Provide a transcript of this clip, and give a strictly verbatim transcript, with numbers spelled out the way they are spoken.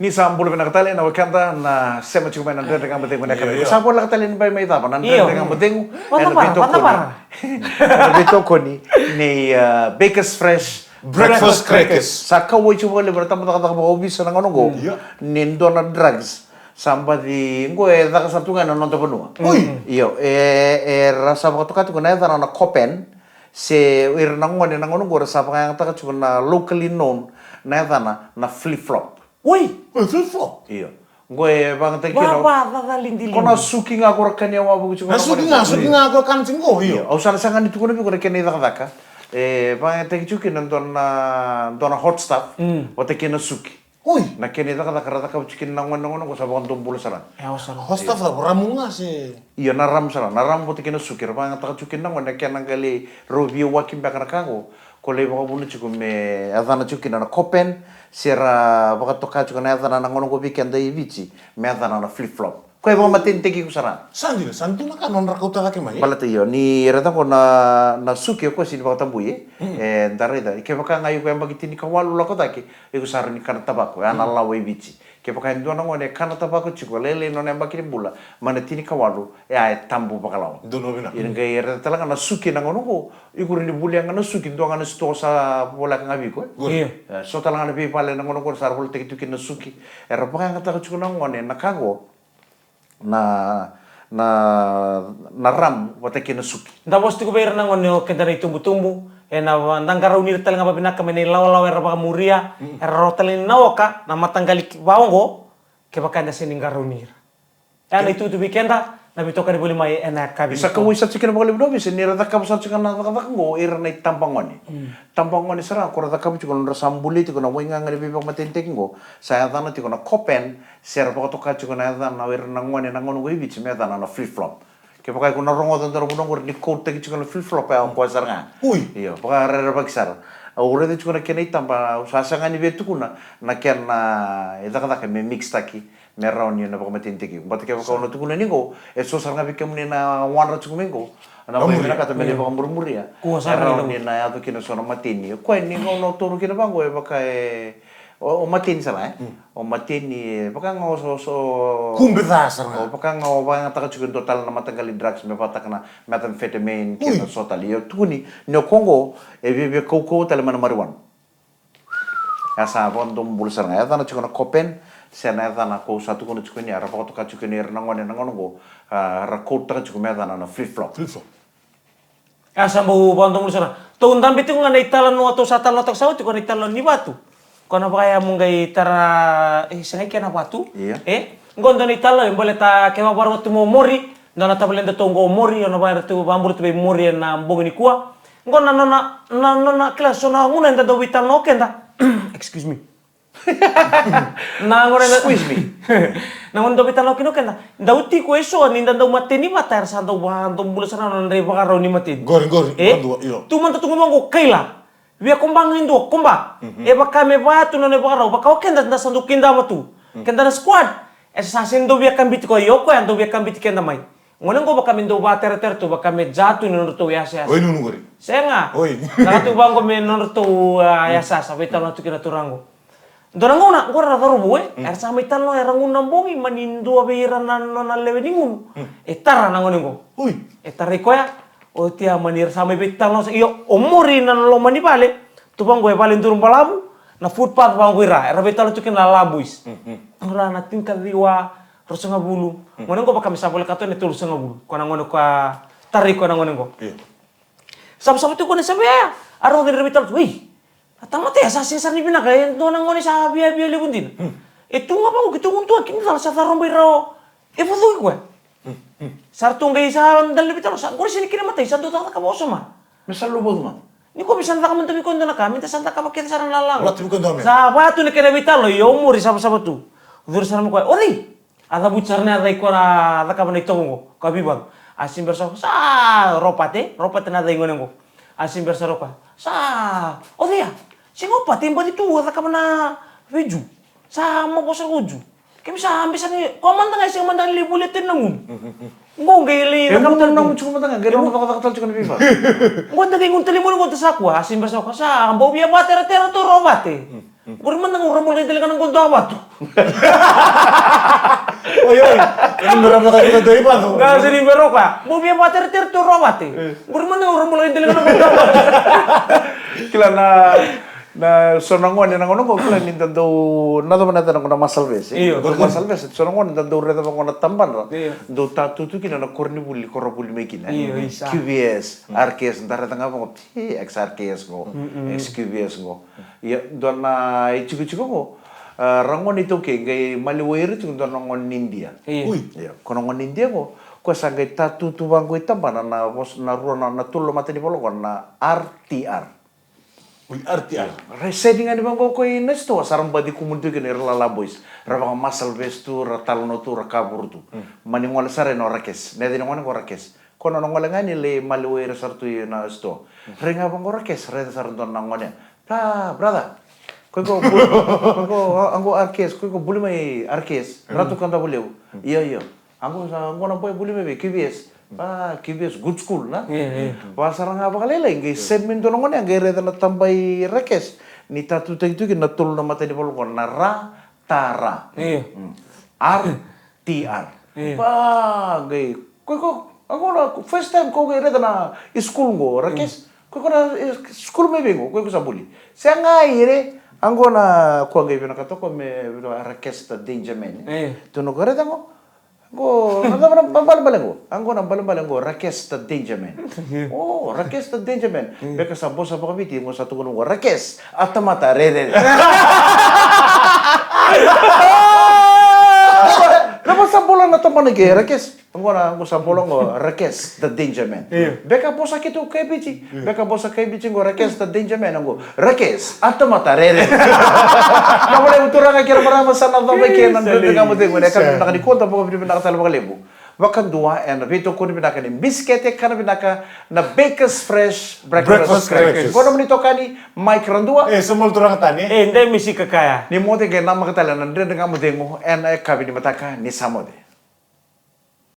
Ni sa bula vinaka tale na wekada na sema tiko mai na Dredre Ga Mo Cegu na yakavi. Io, io. Sa voleka tale ni bai mai cava na Dredre Ga Mo Cegu. Io. Vata ena vara, vata veitokoni. Vara. Ena veitokoni nei, uh, Bakers Fresh Breakfast Crackers. Sa kauwai tiko vakalevu na tabacakacaka vakaovisa na gauna oqo. Mm. Io. Ni dua na drugs sa baci qo e caka sara tu ga ena noda vanua. Oi. Io, e, era sa vakatoka tiko na yacana na Copan, se ira na gone na gauna oqo era sa vakayagataka tiko na locally known na yacana na Flip Flop. Oi, oi, Flip Flop. Io. Qo e vakayagataki kina. Vavacacalidili. Ko na suki ga ko ra kania wavoki tiko. Na suki ga, suki ga ko ra kana tiko, io. Io, au sa na saga ni tukuna vei iko na kena icakacaka. E vakayagataki tiko kina dua na, dua na hot stuff. Mm. Vata kei na suki. Oi. Na kena icakacaka ra cakava tiko kina na gone, na gone qo sa vakadobula sara. E, au sa na. Hot stuff, io, sa ramu ga se. Io, na ramu sara, na ramu vata kei na suki ra vakayagataka tiko kina na gone, na kena qai lai rau via waki beka na ka qo. Ko lai vakavuna tiko me yacana tiko kina na Copan, se ra vakatoka tiko na yacana na gauna oqo vei keda i Viti me yacana na Flip Flop. Ko e vakamatenitaki iko sara. Sa dina, sa dina ka nodra kauta cake mai, e? Baleta io, ni raica qo na, na suki o koya sega ni vakatabui, e? Mm. E, da raica, kevaka ga iko yabaki tinikawalu lako cake, iko sa rawa ni kana tavako, ya na, mm, lawa i Viti. Kevaka e dua na gone e kana tavako tiko, lailai nona yabaki ni bula, mai na tinikawalu, ya e tabu vakalawa. Donu vinaka. Ia qai raica tale ga na suki na gauna oqo, iko rawa ni volia ga na suki, dua ga na sitoa sa voleka ga vei iko, e? Qori. Io. E, so tale ga na veivale na gauna oqo sa ra volitaki tu kina na suki. Era vakayagataka tiko na gone na ka qo, na, na, na ram vata kei na suki. Da vosa tiko vei ira na gone o keda na itubutubu, ena va-, da qarauni ira tale ga vavinaka mai na ilawalawa era vakamuria, mm, era rawa tale ni na oka na mataqali ki-, va oqo, kevaka eda sega ni qarauni ira. E, na itutu vei keda, na veitokani voli mai ena yakavi. Ni sa kauwai sara tiko kina vakalevu na ovisa, ni ra cakava sara tiko na cakacaka oqo, ira na itabagone. Mm. Tabagone sara, ko ra cakava tiko, nodra sa bulia tiko na waigaga ni veivakamatenitaki oqo, sa yacana tiko na Copan, se ra vakatoka tiko na yacana o ira na gone na gauna oqo i Viti me yacana na Flip Flop. Kevaka iko na rogoca dua na vanua oqori ni quote-taki tiko na Flip Flop, e o koya sara ga. Ui. Io, vakarerevaki sara. Au raica tiko na kena itaba, au sa saga ni via tukuna na kena icakacaka me mix-taki, me rawa ni na vakamatenitaki iko. Baleta kevaka au na tukuna ni qo, e so sara ga vei kemuni na wadra tiko mai qo. Na vakamuria. Vinakata me na vakamurimuria. Kua sara ga ni rawa ni na yaco kina so na mateni. O koya ni gauna o taura kina vaqo, e vaka e, o, o mateni sara, e? Mm. O mateni, e vaka ga o so, so. Kube ca sara ga. O vaka ga o vakayagataka tiko e dua tale na mataqali drugs me vakataka na methamphetamine, ui, kei na so tale. Io, tukuni ni o koya qo e viavia kaukauwa tale mai na marijuana. E sa vakadomobula sara ga. E yacana tiko na Copan, se na yacana ko sa tukuna tiko ni, era vakatoka tiko ni ira na gone na gauna oqo, a, ra quote-taka tiko me yacana na Flip Flop. Flip Flop. E sa bau vakadomobula sara. Tou dabe tiko ga na italanoa, tou sa talanoataka sa oti, ko na italanoa ni vatu. Ko na vakayamu qai tara, e, sega i kena vatu. Ia. E? Qo dua na italanoa, e baleta ke vakarau tu mo Mori, dua na tavale datou qo o Mori, o na vakaira tu, vakabula tu vei Mori ena bogi nikua. Qo na nona, na nona kila so na gauna eda dau veitalanoa o keda. Excuse me. Na gauna eda, excuse me. Na gauna dau veitalanoa kina o keda. Dau tiko e so ni da dau mateni vata era sa dau vakadomobula sara na nodra ivakarau ni mateni. Qori, qori, e? Qori, io. Tu mada tu ga vaqo kaila. Via koba ga e dua, koba. Mhm. E vaka me va tu na nona ivakarau, vaka o keda da sa dau kidava tu. Mm. Keda na squad. E sa sega ni dau via kabiti koya, ia o koya dau via kabiti keda mai. Gone qo vaka me dau vakateretere tu, vaka me ja tu ni nodratou yasayasa. Oi, nunu qori. Sega. Oi. Saka tu vaqo me nodratou, a, mm, yasayasa, veitalanoa tu kina turaga qo. Dua na gauna, qo era cauravou, e? Mm. Era sa mai talanoa, era gunu na bogi, mani dua vei ira na nona lewe ni gunu. Mm. E tara na gone qo. Ui. E tarai koya, oti ya mani ra sa mai veitalanoa, io, o Mori na loma ni vale, tu vaqo e vale duru balavu, na footpath vaqo i ra, era veitalanoa tu kina na La Boys. Mm, mm. Ra na tinikaciwa, ruasagavulu. Mm. Gone qo vaka me sa voleka tu ena tolusagavulu. Ko na gone ko a tarai koya na gone qo. Io. Savasava tu ko na sava ya. A rogoca ni ra veitalanoa tu, ei. A tamata ya sa sega sara ni vinaka, e dua na gone sa viavia levu dina. Hmm. E tu ga vaqo, keitou gunu tu ga, kina cala sa caroba i ra o. E vucui koya. Hmm, hmm. Sa ratou qai sa dali na veitalanoa, sa qori sega ni kena imatai, sa dau cakacaka vakawasoma. Me sa luvaucu ga. Ni ko me sa caka mada vei koya dua na ka, me da sa cakava kece sara na lalaga. Sa va tu na kena veitalanoa, io o Mori savasava tu. Curu sara mai koya, o cei? A cavuti sara na yaca i koya na cakava na itovo qo, ka veivacu. A sibera sara o koya, sa Ropate, Ropate na yaca i gone qo. A sibera sara o koya, sa, o cei ya? Sega o Pate, e baci tu a cakava na veiJu. Sa mavosa o Ju. Kemi sa besa ni, koya mada ga e sega mada ni lai volia tani na gunu. Qo qai lai cakava tale na gunu tiko mada ga, qai lai cakacaka tale tiko na veivacu. Qo da qai gunu tale i gone qo da sa kua, a sibera sara o koya, sa bau via vateratera tu Ropate. Qori mada ga au ra bula i dele ga na qo dua vatu. Oi, oi. Ni mera maka kina dua i vatu. Ga se ni mera o koya. Mo via vakateretere tu ra vatu. Qori mada ga au ra bula i dele ga na qo dua vatu. Kila na, na so na gone na gone qo kila ni da dau na cava na cana qo na muscle vest. Io. Qori muscle vest, so na gone da dau raica vaqo na tabana. Io. Dau tatutu kina na koronivuli, koronivuli mai kina. Io, isa. Q V S, R K S, da raica ga vaqo. E, ex R K S qo, ex Q V S qo. Ia, dua na itikotiko qo, a, ra gone iTaukei qai maliwai ira tiko dua na gone ni Idia. Io. Ui. Ia, ko na gone ni Idia qo, ko sa qai tatutu vaqo i tabana na vos-, na rua na, na tolu na matanivola qo na R T R. Ui, R T R. Ra seni ga ni vaqo ko i na sitoa, sa ra baci kumuni tu kina ira lala boys. Ra vaka muscle vest tu, ra talanoa tu, ra kavoro tu. Mani gole sara ena o Rakes. Na yaca ni gone qo Rakes. Ko na nona gole ga ni lai maliwai ira sara tu ena sitoa. Rai ga vaqo Rakes, raica sara dua na gone. Bra, brother. Ko iko buli, ko, a, qo R K S, ko iko buli mai R K S. Ratu Kadavalevu. Io, io. Qo sa, qo na boy buli mai vei Q V S. A, Q V S, good school, na? Io, io. Va sara ga vakalailai, qai send mai dua na gone, qai raica na taba i Rakes. Ni tatutaki tu kina na tolu na matanivola qo na ra, ta, ra. Io. R, T R. Io. Va, qai, ko, ko, qo na first time ko qai raica na school qo, Rakes. Ko, ko na, eh, school mai vei qo, ko, ko sa buli. Sega ire, qo na, ko qai vinakata ko me, Rakes the Danger Man. Io. Tu na ko raica qo. Qo, na, na, na, na balebale qo. Qo na balebale qo, Rakes the Danger Man. O, Rakes the Danger Man. Beka sa vosa vakaviti, qo sa tukuna qo, Rakes, a tamata rerere. Na vosa bola na tabana ke, Rakes. Qo na, qo sa bola qo, Rakes the Danger Man. Beka vosa keitou kai Viti. Beka vosa kai Viti qo, Rakes the Danger Man, qo. Rakes, a tamata rerere. Na vale turaga kei na marama sa na cava ke na Dredre Ga Mo Cegu. Na ka vinaka ni kua da vakavinavinaka tale vakalevu. Vakadua ena veitokoni vinaka ni bisikete, kana vinaka na Bakers Fresh Breakfast Crackers. Ko nomuni itokani, Mike Radua. E, Samuel Turaga Tane. E, Dai Misika Kaya. Ni moce qai namaka tale na Dredre Ga Mo Cegu ena yakavi ni mataka ni sa moce.